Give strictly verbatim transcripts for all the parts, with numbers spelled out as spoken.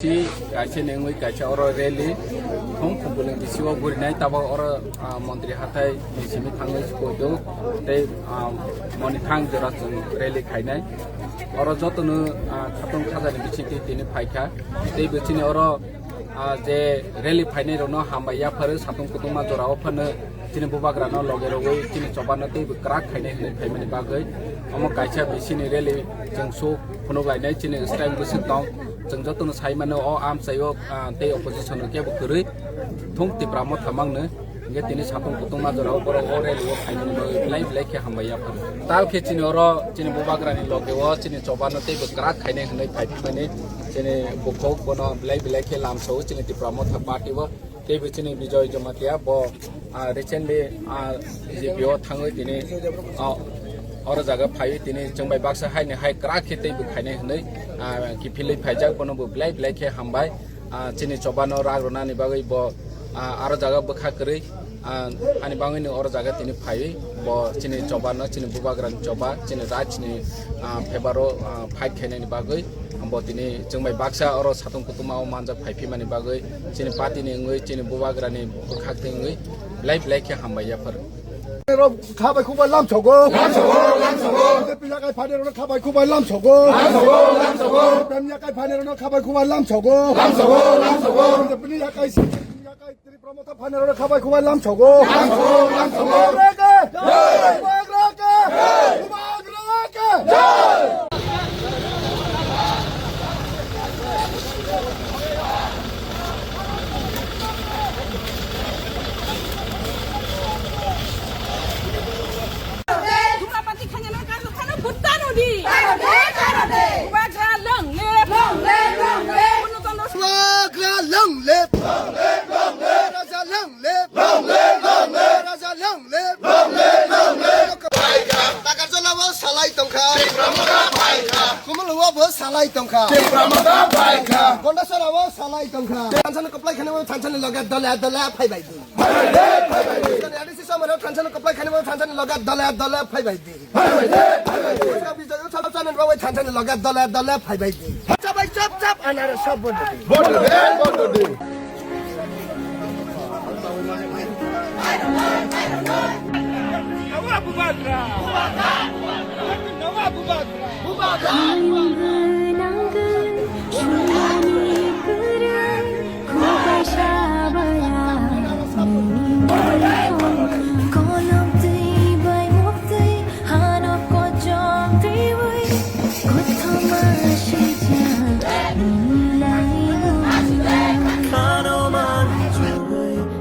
Si kaisa nengwi kaisa oro rally thung khumbuling bisingo gurinai, tabok oro, ah, montri hathai ni simi thangwi sikoido tei, ah, moni thang jora chwng rally khainai. Oro jotono, ah, khatung khajani bisingtwi tini phaikha tei bo chini oro, ah, je rally phainai rokno hambai yapharo satung kutungma jorao phano. Chini bubagrano loge rogwi chini chobano teibo kwrak khainai hwnwi phaimani bagwi omo kaisa bisini rally chwng su phunuk lainai. Chini style bwswk tong, chwng jotono sai mano o amchaio, ah, tei opposition no kebo kwrwi thung Tipra Motha mangno. Hingke tini satung kutungma jorao borok o rally o phaimani bagwi belai belai khe hambai yaphar. Tal khe chini oro chini bubagrani loge o chini chobano teibo kwrak khainai hwnwi phaiphimani chini bukhuk bono belai belai khe lamsao chini Tipra Motha party o. Teibo chini Bijoy Jamatia bo, ah, recently, ah, B J P o thangwi tini, ah, oro jaga phaiwi tini chwng bai baksa haini hai kwrak khe teibo khainai hwnwi, ah, kiphilwi phaijak, bono bo belai belai khe hambai. Ah, chini chobano rak rwnani bagwi bo, ah, aro jaga bwkha kwrwi, ah, ani bagwino oro jaga tini phaiwi bo chini chobano, chini bubagrani choba, chini rajni, ah, favour o, ah, fight khainani bagwi. Bo tini chwng bai baksa oro satung kutuma o manjak phai phimani bagwi chini party ni wngwi chini bubagrani bwkhak twi wngwi belai belai khe hambai yaphar. Rok kha bai khuk bai lam sogo. Lam sogo, lam sogo. B J P yakai phani rok kha bai khuk bai lam sogo. Lam sogo, lam sogo. B J P yakai phani rok kha bai khuk bai lam sogo. Lam sogo, lam sogo. B J P ni yakai si, yakai Tipra Motha phani rok kha bai khuk bai lam sogo. Lam sogo, lam sogo. Bubagra ke! Jai! Bubagra ke! Jai! Bubagra ke! Jai! Dhumrapati khanya no kano kano bhutta nodi. Bubagra long live. Long live, long live. Bubagra long live. Long live, long live. Raja long live. Long live, long live. Raja long live. Long live, long live. Takarjala bo salai tongkha. Kumul bo salai tongkha. Gondasara bo salai tongkha. Thansani koplai khani bo thansani loge dole dole phaibai di. A D C somero thansani koplai khani bo thansani loge dole dole phaibai di. Bijoy Utsav Chanan bo thansani loge dole dole phaibai di. Chabai chap chap anare sob bondo di. Bondo di, bondo di.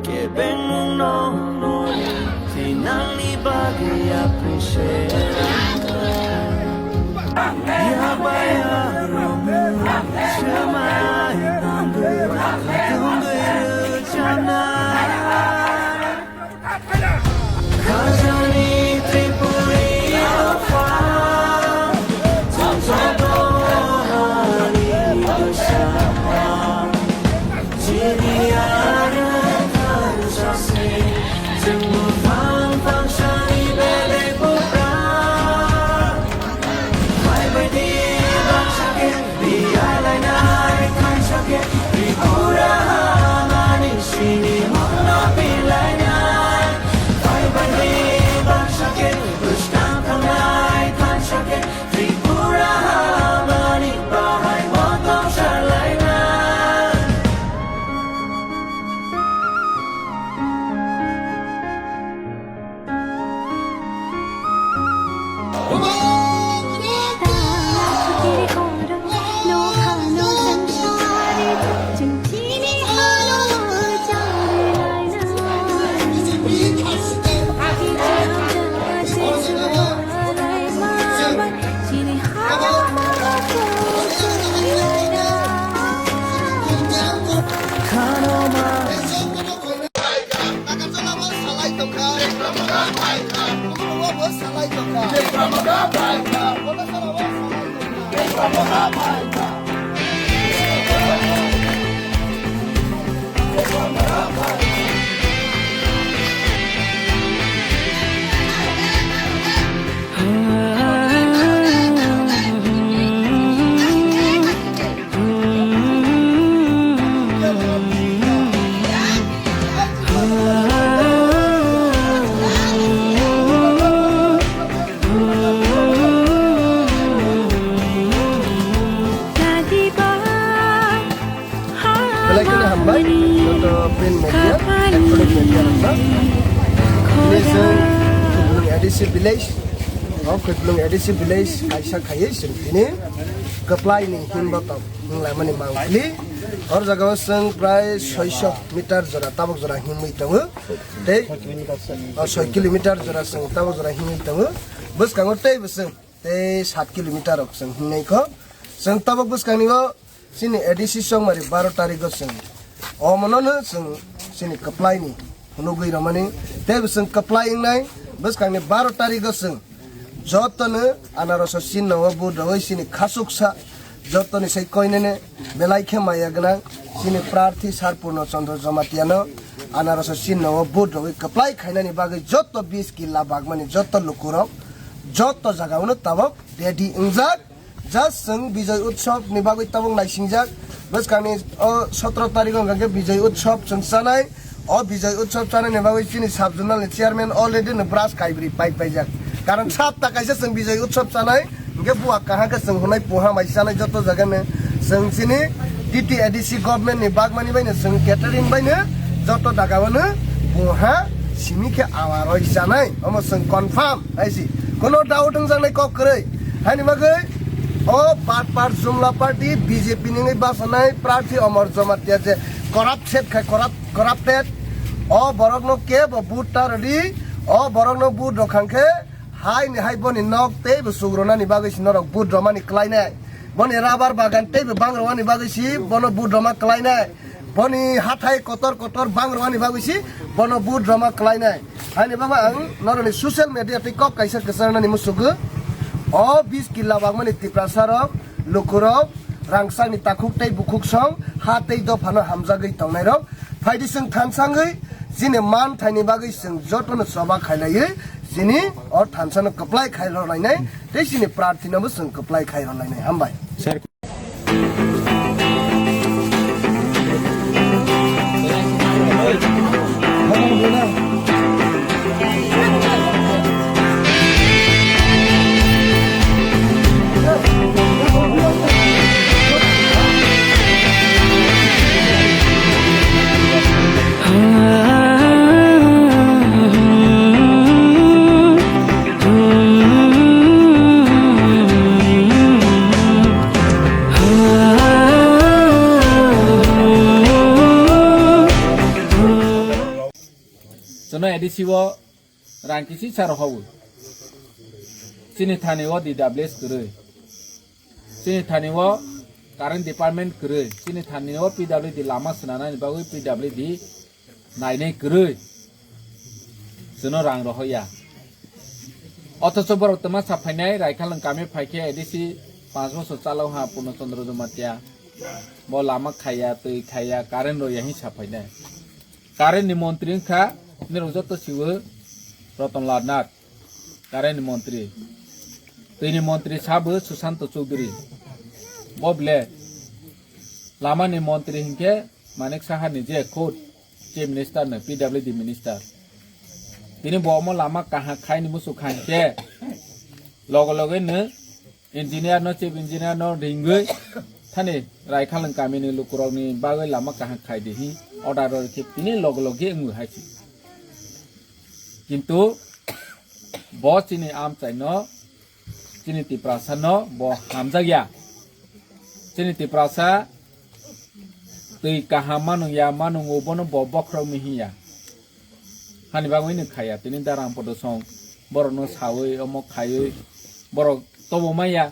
Kebengmung no nui, thinangni bagwi appreciate. Yabai arung, semai nangwi, tungwi rwchapnai. Khajani Tripuri Alpha, Chonchol Dohani Bwsapa, Chini Arwng Thansasi, Chwng Buphang Thansani Belek Bupra. Phaibai di bangsa khe, biyalainai thansa khe, Tripura hamani sinimungno pilainai. Phaibai di bangsa khe, bwskang thangnai thansa khe, Tripura hamani bahai motong salainai. Joto print media, electronic media rokno. Tini chwng Khwiplwng A D C village, o Khwiplwng A D C village kaisa khaiwi chwng tini kwplaini himbotok wnglaimani mangpili. O jagao chwng prai soiso meter jora, tabok jora himwi tongo. Tei, o, soi kilometer jora chwng tabok jora himwi tongo. Bwskango tei bwswng. Tei sat kilometer rok chwng hingnai kho. Chwng tabok bwskangni o chini A D C chongmari baro tarikgo chwng. Omonono chwng chini kwplaini phunugwi rwmani. Tei bo chwng kwplai wngnai bwskangni baro tarikgo chwng. Jotono anarosor chinno o vote rwwi chini khachuksa jotoni sai koinene belai khe maya gwnang chini prarthi Sar Purno Chandra Jamatiano anarosor chinno o vote rwwi kwplai khainani bagwi joto bis killa bagmani joto lukurok joto jagaono tabok ready wngjak. Just chwng Bijoy Utsav ni bagwi tabuk naisingjak. Bwskangni o sotro tarikh wngkha khe Bijoy Utsav chwng chanai. O Bijoy Utsav chanai ni bagwi chini sub zonal ni chairman already no brush kaibrwi pai paijak. Karon sapta kaisa chwng Bijoy Utsav chanai. Hwnkhe buwa kaham khe chwng hwnwi puha mai chanai joto jaga no. Chwng chini T T A D C government ni bagmani bai no chwng catering bai no joto jaga o no puha simi khe awa roi chanai. Omo chwng confirm hai si. Kono doubt wngjaknai kok kwrwi. Haini bagwi o Patpar Jumla Party B J P ni wngwi bachanai prarthi Omor Jamatia je corrupted khai, corrupt, corrupted. O borokno kebo vote ta rwdi. O borokno vote rwkhang khe haini hai boni nok teibo chuk rwnani bagwi si norok vote rwmani klainai. Boni rabar bagan teibo bang rwmani bagwi si bono vote rwma klainai. Boni hathai kotor kotor bang rwmani bagwi si bono vote rwma klainai. Haini baba ang noroni social media tei kok kaisa kwcharnani musugo. O bis killa bagmani Tiprasa rok, lukurok, rangchakni takhuk tei bukhuk song ha tei dophano hamjagwi tongnairok. Phaidi chwng thansa wngwi chini man thaini bagwi chwng jotono choba khailaiwi chini o thansano kwplai khai rwlainai tei chini prarthinobo chwng kwplai khai rwlainai. Hambai. Chwngno A D C o rang kisi sa rohowo. Chini thani o D W S kwrwi. Chini thani o current department kwrwi. Chini thani o P W D lama swnanani bagwi P W D nainai kwrwi. Chwngno rang rohoya. Othocho borok twma saphainai Raikhalwng kami phaikhe A D C panch bochor chalokha Purno Chandra Jamatia. Bo lama khaiya, twi khaiya, current roya hin saphainai. Current ni montri wngkha, nirok joto siwo Ratan Lal Nath, current ni montri. Twi ni montri sabo Susanto Chowdhury. Bo ble lama ni montri hinkhe Manik Saha ni je khud chief minister no, P W D minister. Tini bo omo lama kaham khai ni muchuk kha hinkhe logo loge no engineer no, chief engineer no ringwi thani Raikhalwng kami ni lukurok ni bagwi lama kaham khai di hi order rw khe tini log log khe wngwi hai si. Kintu bo chini amchai no, chini Tiprasa no bo hamjak ya. Chini Tiprasa twi kaham manung ya, manung o bono bo bokhorok ni hinya. Hani bagwi no khaya, tini darang podo song borok no sawi omo khaiwi borok tobo maya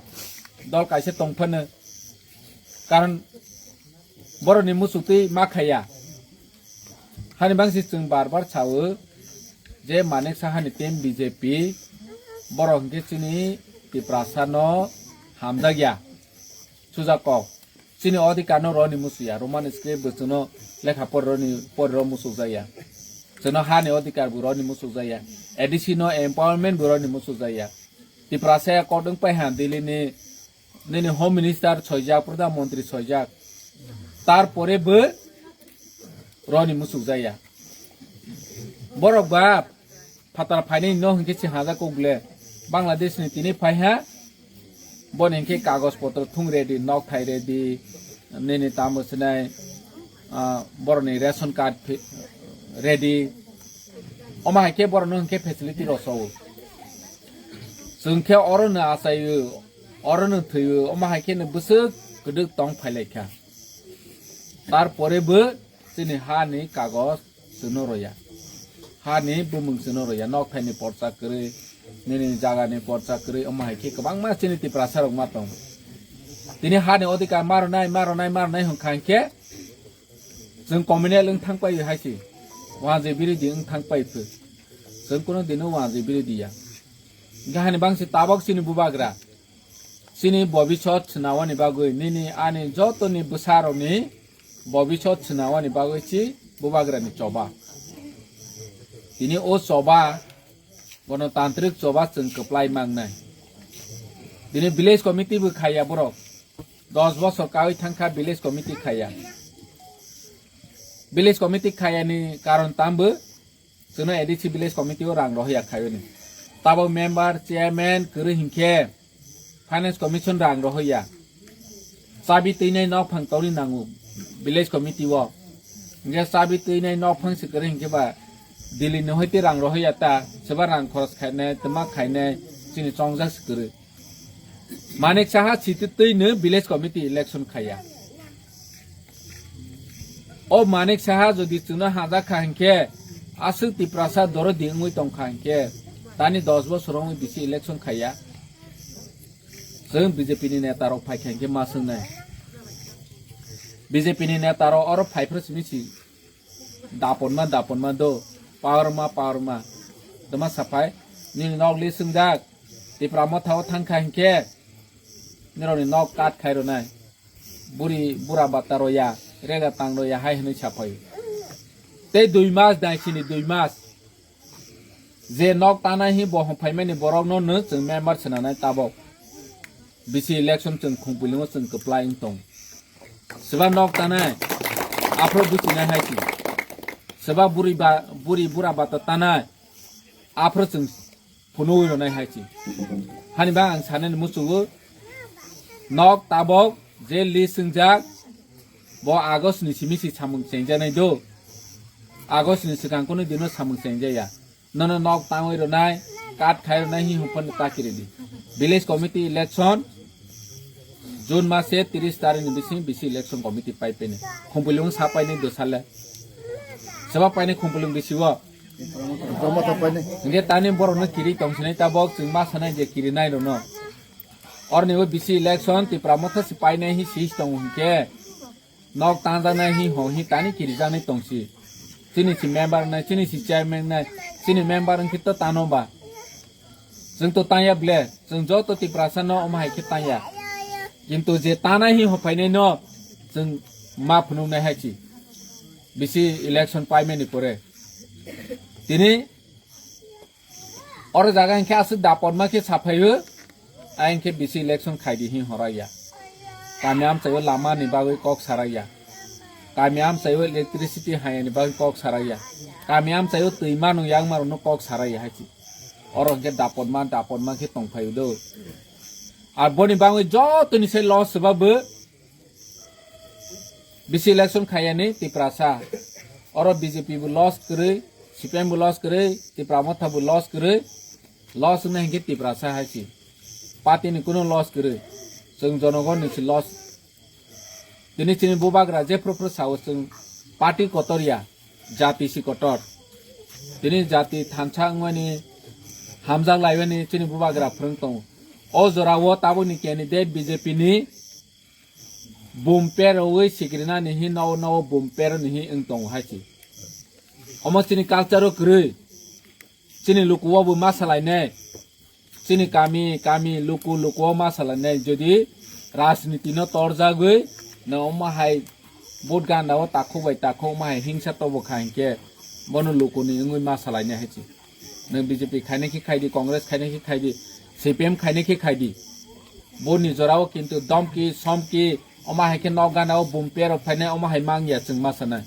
dol kaisa tong phano karon borok ni muchuk twi ma khaya. Hani bangsi chwng bar bar sawo je Manik Saha ni team B J P borok hinkhe chini Tiprasa no hamjak ya. Suja kok. Chini odhikar no roni musuya, Roman script bo chwngno lekha pori roni pori ro musuk jaya. Chwngno hani odhikar bo roni musuk jaya. A D C no empowerment bo roni musuk jaya. Tiprasa ya kot wng pai ha Delhi ni nini home minister soijak, pradhan mantri soijak. Tarpore bo roni musuk jaya. Borok ba phatar phainai no hinkhe se hajak kok le Bangladesh ni tini phai ha. Boni hinkhe kagoj potro thung ready, nok thai ready, nini tamo sinai ah, borokni ration card phe-, ready. Omo hai khe borokno hwnkhe facility rw cho-o. Chwng khe oro no achai-o, oro no thwi-o, omo hai khe no bwswk kwdwk tong phai lai kha. Tarpore bo chini ha ni kagoj chwngno rw ya, ha ni bumung chwngno rw ya, nok thai ni porcha kwrwi, nini jaga ni porcha kwrwi, omo hai khe kwbangma chini Tiprasa rok ma tongo. Tini ha ni odhikar ma rwnai, ma rwnai, ma rwnai hwn kha hwn khe chwng communal wng thang pai hai se, wngje birodhi wng thang pai phu, chwng kuno dino wngje birodhi ya. Hwnkhe hani bangsi tabok chini bubagra, chini bobisot swnawani bagwi, nini ani jotoni bwsarokni bobisot swnawani bagwi si bubagrani choba. Tini o choba, gonotantrik choba chwng kwplai mangnai. Tini village committee bo khaiya borok, dos bosor kawi thangkha village committee khaiya. Village committee khaiyani karon tambo chwngno A D C village committee o rang rohya khaiyoni. Tabo member, chairman kwrwi hinkhe finance commission rang rohya. Chabi twinai nokphang tongwi nango village committee o. Hinkhe chabi twinai nokphang se kwrwi hinkhe ba Delhi ni hoite rang rohya ta, seba rang khoros khainai, twma khainai, chini chongjak se kwrwi. Manik Saha sititwino village committee election khaiya. O Manik Saha jodi chwngno hajak kha hinkhe, aswk Tiprasa dorodi wngwi tong kha hinkhe, tani dos bosor wngwi bisi election khaiya. Chwng B J P ni neta rok phai kha hinkhe ma swngnai. B J P ni neta rok oro phai phro simi si. Daponma, daponma do, power ma, power ma. Doma saphai, nini nok li swngjak, Tipra Motha o thang kha hinkhe, nirokni nok kat khai rwnai. Buri, bura bata roya, rega tang roya hai hwnwi saphai. Tei dui mas dai sini dui mas. Je nok tanai hi bo hwn phaimani borokno no chwng member swnanai tabok. Bisi election chwng khungpuilingo chwng kwplai wng tong. Seba nok tanai, aphro buchinai hai si. Seba buri ba, buri bura bata tanai, aphro chwng phunugwi rwnai hai si. Hani ba ang sanani muchungo nok tabok je list wngjak, bo August ni simi si samung chengjaknai do. August ni swkang kunu dino samung chengjaya. Nono nok tangwi rwnai, kat khai rwnai hi hwnphano ta kiri di. Village committee election June mase tiris tarikh ni bising bisi election committee pai paini. Khumpuilung sa paini dosale. Seba paini khumpuilung bisi o. Promote paini. Hingke tani borok no kiri tong sinai tabok chwng ma sanai je kiri nai rwno. Orni o bisi election Tipra Motha si painai hi sis tongo hingke. Nok tangjaknai hi hong hi tani kirijaknai tongsi. Chini si member nai, chini si chairman nai, chini member wngkhe to tano ba. Chwng to tangya ble, chwng joto Tiprasa no omo hai khe tangya. Kintu je tanai hi hophainai no chwng ma phunuknai hai si. Bisi election paimani pore. Tini Oro jaga hinkhe aswk dapotma khe saphaio, a hinkhe bisi election khaidi hin horaiya. Kami amchaio lama ni bagwi kok saraiya. Kami amchaio electricity hayani bagwi kok saraiya. Kami amchaio twi manu yakmarokno kok saraiya hai si. Oro hinkhe dapotma, dapotma khe tongphaio do. Ar boni bagwi jotoni se loss swbabo Bisi election khaiyani Tiprasa. Oro B J P bo loss kwrwi, C P M bo loss kwrwi, Tipra Motha bo loss kwrwi. Loss wngna hinkhe Tiprasa hai si. Party ni kunu loss kwrwi. Chwng jonogon ni si loss. Tini chini bubagra jephru phru sao chwng party kotor ya, jati si kotor. Tini jati thansa wngmani hamjak laiwani chini bubagra phwrwng tongo. O jorao tabukni candidate B J P ni Bumper rogwi sikrinani hi nogo nogo bumper ni hi wng tongo hai si. Omo chini culture o kwrwi. Chini luku o bo ma salainai. Chini kami, kami, luku, luku o ma salainai. Jodi rajniti no torjagwi no omo hai vote ganda o takhuk bai takhuk omo hai hingsa tobo kha hinkhe bono luku ni wngwi ma salainai hai si. Nwng B J P khainai khe khaidi, Congress khainai khe khaidi, C P M khainai khe khaidi. Boni jorao kintu domki, somki, omo hai khe nok gana o bumper rok phainai, omo hai mangya chwng ma sanai.